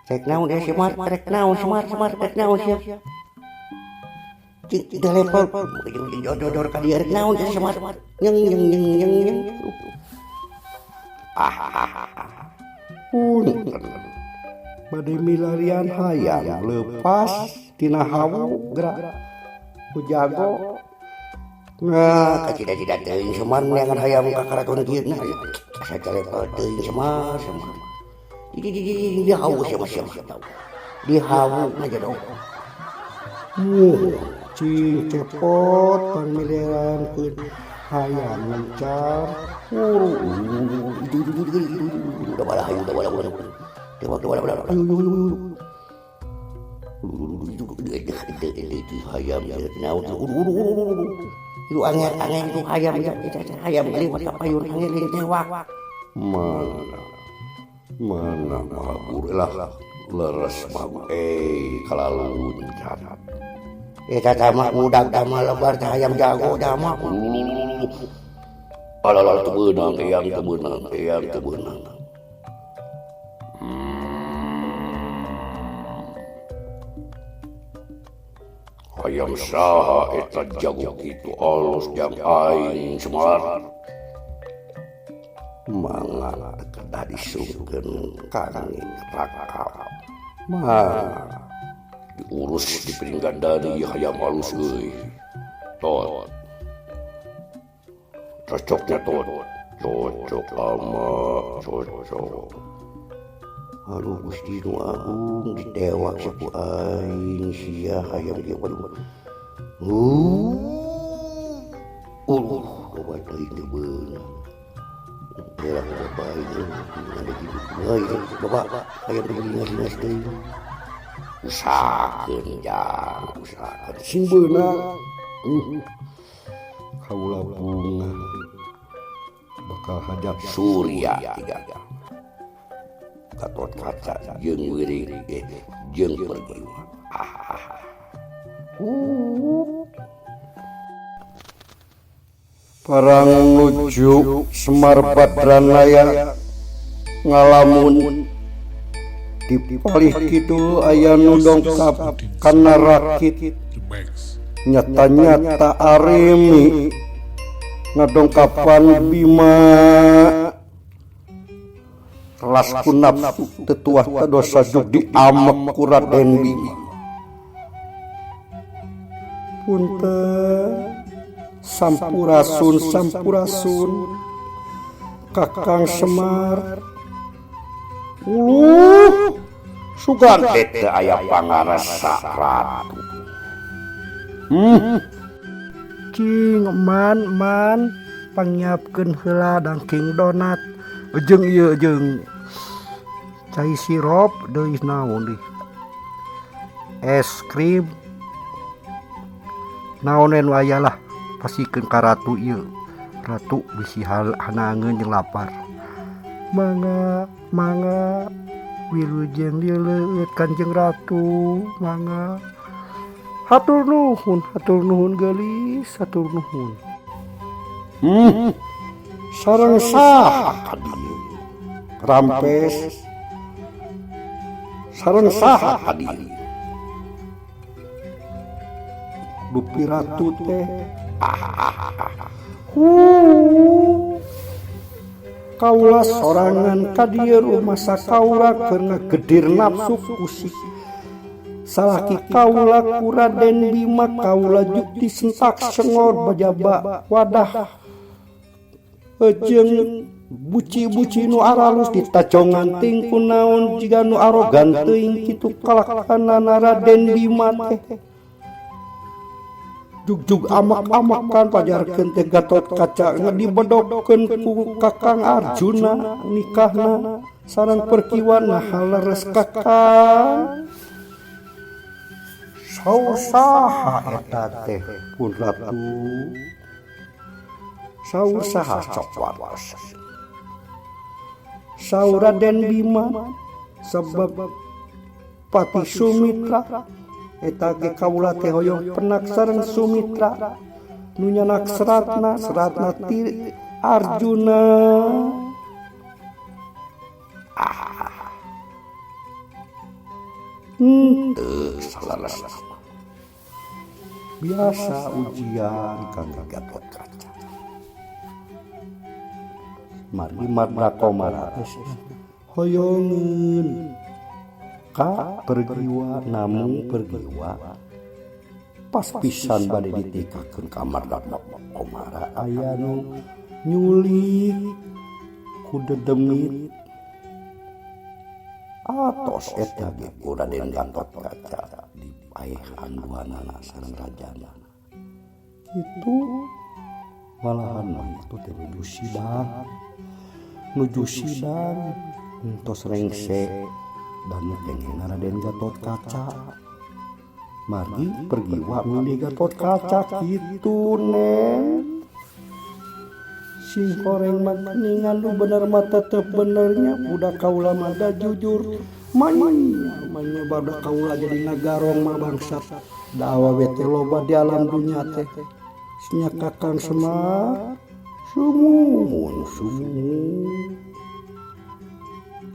Rek naon eh Semar, rek naon Semar, Semar rek naon sia. Cing teu level jeung dodor ka dieu rek naon sia Semar. Nyeng nyeng nyeng nyeng nyeng. Ah ah ah. Punten. Bade milarian hayam leupas tina hawu gerak ku jago. Nah, kacida-cida teuing Semar neangan hayam ka karaton kieu nah. Asa teu level teuing Semar, Semar. Di di di di hawu sia mah sia mah. Di hawu ngajedog. Cing cepot pangmiliarankeun hayam ngencar huru itu itu itu itu udah bala hayu udah bala udah tewak udah bala ayo ayo ayo itu hayam naon itu angel angel itu hayam hayam liwat ka payun angel tewak mana mana mabur lah leres mabur kalaluncat eta mah budak mah lebar teh hayam jago dah mah alalala teu beunang eyang teu beunang eyang teu beunang hayam saha eta jago kitu alus jang aing Semar mangga kedah disungkeun ka raka mah diurus di Pringgandani hayam alus euy tot cocoknya tot cocok ama cocok aduh Gusti nu agung ditewak sapu aing sia hayam ieu waduh loba teuing teu beunang heula bapak aing ada gitu bapak hayam teh lingas-lingas teuing usahakeun jang usahakeun sing beunang kaula bunga bakal hajat Surya tiga Gatot Kaca jeung wiring jeung pergiwa Parang nuju Semar Badranaya ngalamun di palih kidul aya nu dongkap kana rakit nyata-nyata Arimi ngadongkapan Bima kelas ku nafsu tetuah dosa jug diamek ku Raden Bima punten sampurasun sampurasun Kakang Semar uluh sugan teh teu aya pangarasa ratu Cing man man panyiapkeun heula dangking donat jeung ieu jeung cai sirup deui naon deui es krim naon we nu aya lah pasikeun ka ratu ieu ratu bisi hanangeun jeung lapar mangga mangga wilujeng dileueut Kanjeng Ratu mangga hatur nuhun geulis hatur nuhun sareng saha ka dieu rampes sareng saha ka dieu dupi ratu teh kaula sorangan ka dieu rumasa kaula keur ngagedir nafsu ku si salaki kaula ku Raden Bima kaula juk disentak sengor bajaba wadah jeung buci-buci nu aralus ditacongan ting kunaon jiga nu arogan teuing kitu kalakanana Raden Bima teh jugjug amak-amakan pajarkeun teh Gatot Kaca dibedokkeun ku Kakang Arjuna nikahna sareng perkiwana haleres Kakang saur saha eta teh pun ratu saur saha sok waras saur Raden Bima sebab Pati Sumitra eta ge kaula teh hoyong penak sareng Sumitra nu nyanak seratna seratna ti Arjuna. Henteu saleresna biasa ujian kangge Gatotkaca. Margi Marda Komara teh hoyongeun ka pergiwa namung pergiwa pas pisan bade ditikakeun ka Marda Komara aya nu nyulik ku dedemit atos eta ge ku Raden Gatotkaca dipaehan duanana sareng rajana. Kitu malahan mah itu teh nuju sidang entos rengse dan kenging Raden Gatotkaca. Margi pergiwa milih Gatotkaca kitu Neng. Sing koreng mah geuningan nu bener mah tetep benernya budak kaula mah da jujur manya manya badak kaula jadi ngagarong mah bangsat da awewe teh loba di alam dunya teh nya Kakang Semar sumuhun sumuhun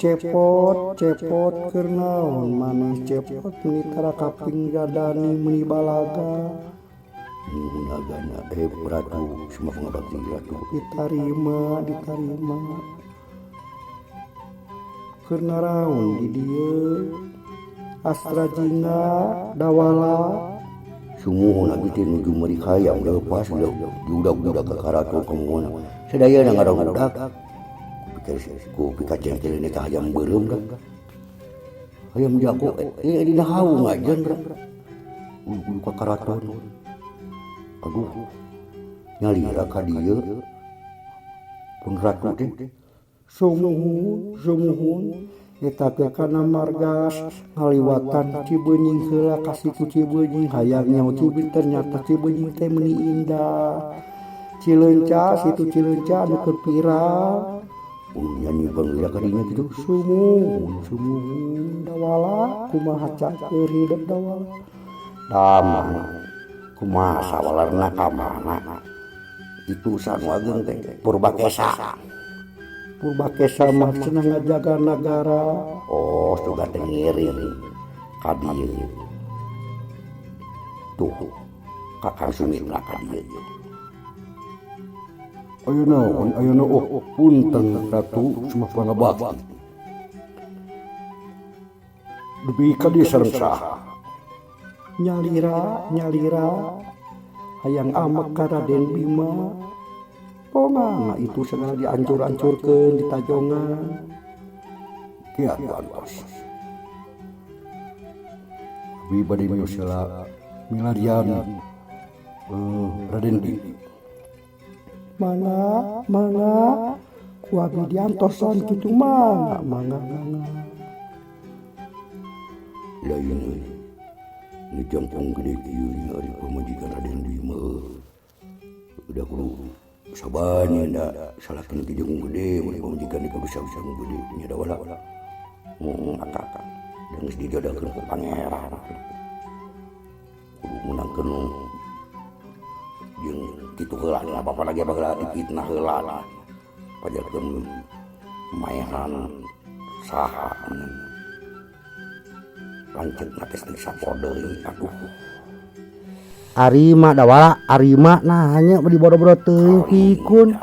cepot cepot keur naon maneh cepot meuni tara kaping gadani meuni balaga nagana ratu semua pengabdi ratu ditarima ditarima keur naraon di dieu Astra Jingga Dawala sumuhun abdi teh nuju meuri hayam leupas diudag-udag ka karaton kamuhun sadayana ngarudak ku pikacen eta hayam beureum dah hayam jago dina hawu ngajen kudu ka karaton. Aduh nyalira ka dieu pun ratu teh sumuhun sumuhun eta ge kana margas ngaliwatan Cibeunying heula ka situ Cibeunying hayang nyaho Cibeunying ternyata Cibeunying teh meuni indah Cileunca situ Cileunca anu keur viral nyanyi baheula ka dinya kitu sumuhun sumuhun Dawala kumaha caeur hidup Dawala damang kumaha sawalerna ka mana itu sanu ageung teh Purbakesa Purbakesa mah cenah ngajaga nagara oh sugan teh ngiring ka dieu tuh Kakang Sumitra ka dieu aya naon aya naon oh punten ratu sumah pangabakti dupi ka dieu sareng saha nyalira nyalira hayang amek ka Raden Bima pongana itu segala diancur-ancurkeun ditajongan kieu antos abi bade mios heula milarian Raden Bima mangga mangga ku abi diantosan kitu mangga mangga mangga lain euy nu jangkung gede kieu nya ari pamajikan Raden Bima udah kudu sabanya da salahkeun ti jangkung gede mun pamajikan kudu sangsang gede nya da wala akak da geus dijodohkeun ku pangeran kudu meunangkeun jeung kitu heula apa-apa lagi baheula dipitnah heula pajarkeun maehan saha lanceuk na teh sapodeui aduh Arima Dawala Arima nah nya di boro-boro teuing pikun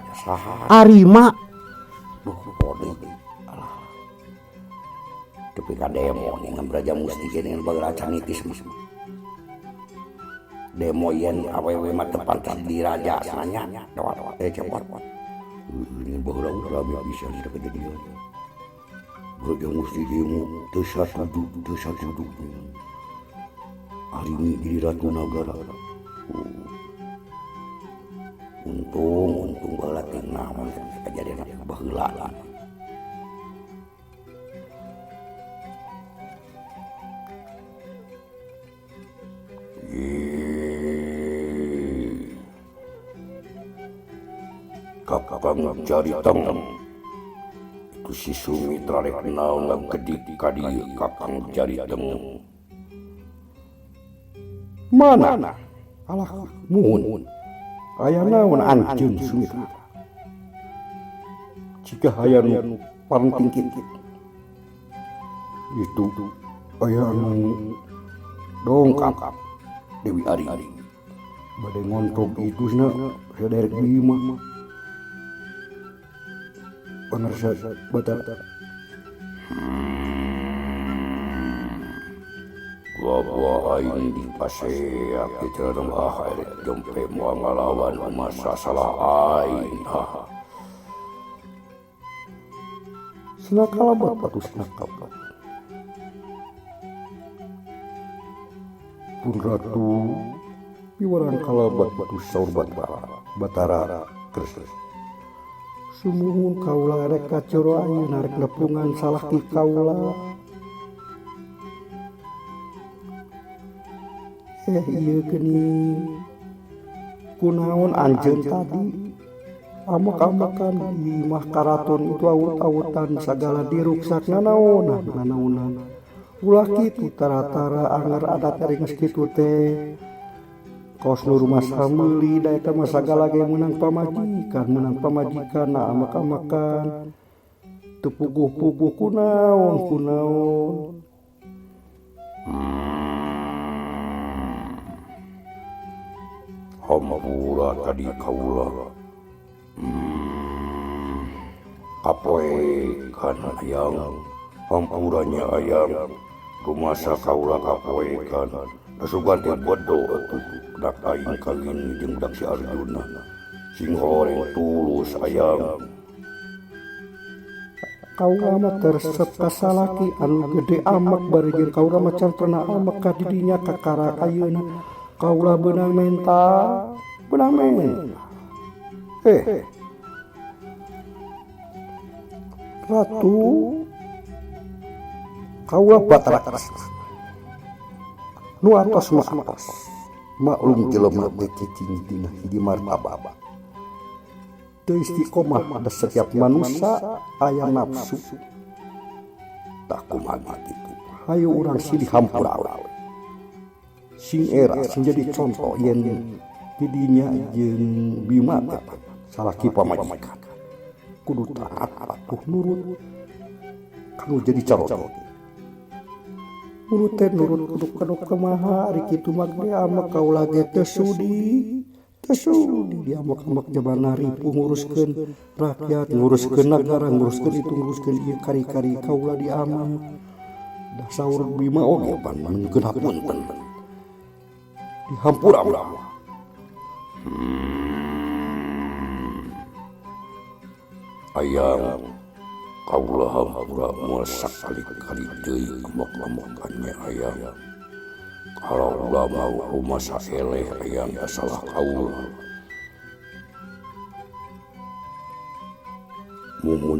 Arima duh podeui alah tepi ka demo dengan Braja Musti dengan bageula canitis mah demo yen awewe mah teu pantas di raja nanya Dawala cepot ini baheula rame pisan eta kejadian. Braja Musti demo teu satuju teu satuju. Arini jadi ratu nagara. Untung untung baheula teh naon kejadian baheula. Kakang Jariteng itu si Sumitra rek naon ngagedik ka dieu Kakang Jariteng. Mana? Alah muhun. Aya naon anjeun Sumitra? Jika hayang nu parenting kitu. Itu Aya anu dongkap Dewi Ari bade ngontrog itusna saderek Bima pangarsa Batara. Gua aing dipaseak di celana ah erek jempe moal ngalawan masa salah aing. Cenah kalabat atuh cenah kalabat. Pun ratu piwarang kalabat batu saur Batara. Batara Kresna. Sumuhun kaula rek kacoro ayeuna rek nepungan salaki kaula. Ieu geuning kunaon anjeun tadi amek-amekan di imah karaton itu awut-awutan sagala diruksak nanaonan nanaonan. Ulah kitu tara-tara anger adat ari geus kitu teh. Kos nu rumasa meuli da eta mah sagala ge meunang pamajikan na amek-amekan. Teu puguh-puguh kunaon kunaon. Hampura tadi kaula. Kapoekan ayang, hampuranya ayang, rumasa kaula kapoekan. Asugan teh bodoh atuh, dak aing kawin jeung budak si Arjuna. Sing horeng tulus ayang. Kaula mah teresep ka salaki anu gede amek bari jeung kaula mah can pernah amek ka didinya kakara ayeuna. Kaula beunang menta, beunang menta. Ratu kaula Batara Kresna. Nu atos mah atos. Maklum jelema teh cicing dina hiji martabat. Teu istiqomah da setiap manusia aya nafsu. Tak kumaha kitu. Hayu urang silih hampura we. Sing era sing jadi contoh yen didinya jeung Bima teh salaki pamajikan. Kudu taat patuh nurut kanu jadi caroge. Nurut teh nurut kudu kanu kumaha ari kitu mah ge amek kaula ge teu sudi. Teu sudi diamek-amek jaman ripuh nguruskeun rakyat, nguruskeun nagara, nguruskeun itu, nguruskeun ieu kari-kari kaula diamek. Da saur Bima oge pan nyuhunkeun hapunten. Dihampura ulah. Ayang kaula hampura moal sakali-kali deui amek-amekannya ayang. Kalau ulah mau rumasa eleh ayang salah kaula. Mumun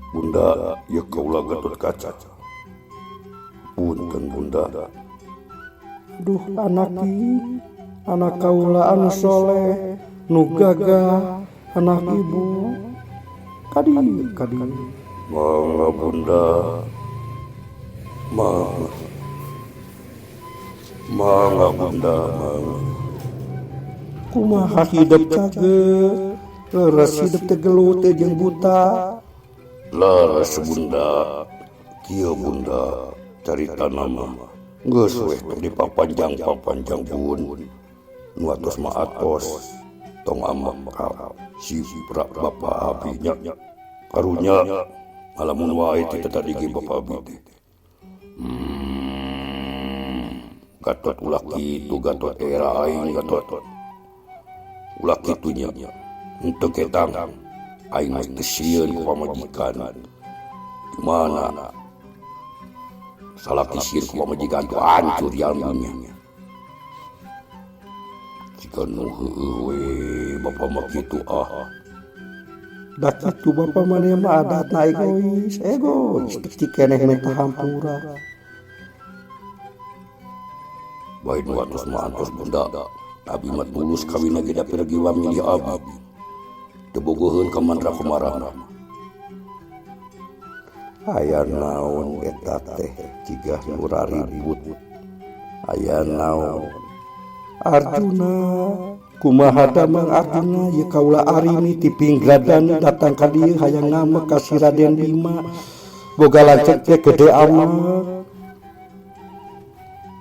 Bunda ya kaula Gatot Kaca. Punten Bunda. Duh anaki, anak kaula anu soleh, nu gagah, anak ibu. Kadi kadi. Mangga Bunda. Mangga. Mangga Bunda, mangga. Kumaha hidup cager, leres hidup teh gelut teh jeung buta. Leres Bunda, kieu Bunda carita nama. Geus weh tong dipapanjang-papanjang bun. Nu atos mah atos. Tong amak ka si bapa abi nya. Karunya ngalamun wae teh tadi ge bapa abi teh. Gatot ulah kitu Gatot era aing Gatot. Ulah kitu nya. Henteu ketang aing mah teu sieun ku pamajikan. Di mana salaki sieun ku pamajikan tu hancur jalminya. Jika nu heueuh we bapa mah kitu ah. Da kitu bapa maneh mah adatna egois, egois teu keneh menta hampura. Bae nu atos mah atos Bunda. Abi mah tulus kawin ge da pirgi wamilih abi. Teu bogoheun ka mantra kumarana. Aya naon eta teh jigah nu raribut. Aya naon Arjuna kumaha damang Arjuna ieu kaula Arini ti Pinggradan datang ka dieu hayang ngamek ka si Raden Bima. Boga lanceuk teh gede amat.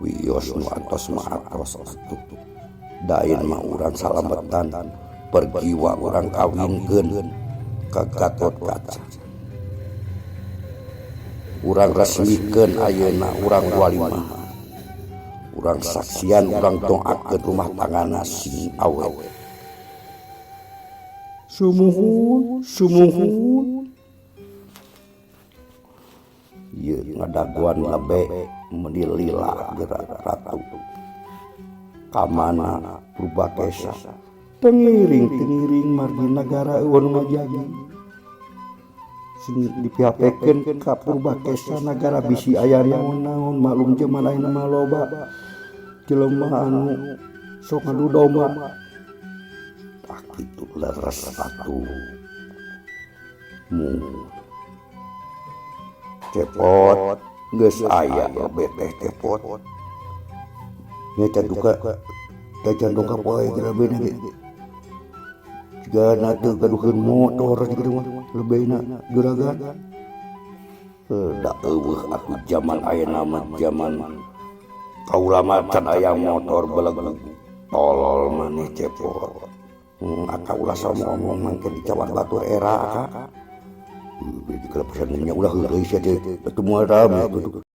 Wios nu atos mah atos atuh. Dain mah urang salametan pergiwa urang kawinkeun ka Gatotkaca. Urang resmikeun ayeuna urang walimah. Urang saksian urang doakeun rumah tanggana sing awet. Sumuhun, sumuhun. Ieu ngadaguan lebe meuni lila geura ratu. Kamana Purbakesa tengiring-tengiring margi nagara eueun majagi. Sing dipihapekeun ka Purbakesa nagara bisi aya naon-naon maklum jaman ayeuna mah loba jelema anu sok ngadu domba. Tah kitu leres ratu. Mu cepot geus aya lebe teh cepot. Nya can duka can dongkap wae geura lebena ge. Jigana teu gaduheun motor kitu mah lebena juragan. Da eueuh atuh jaman ayeuna mah jaman kaula mah can aya motor beleg tolol maneh cepot. Aka ulah sombong mangke dicawat batur era aka. Beuh dikelepesan nya ulah heureuy sia teh atuh moal rame atuh.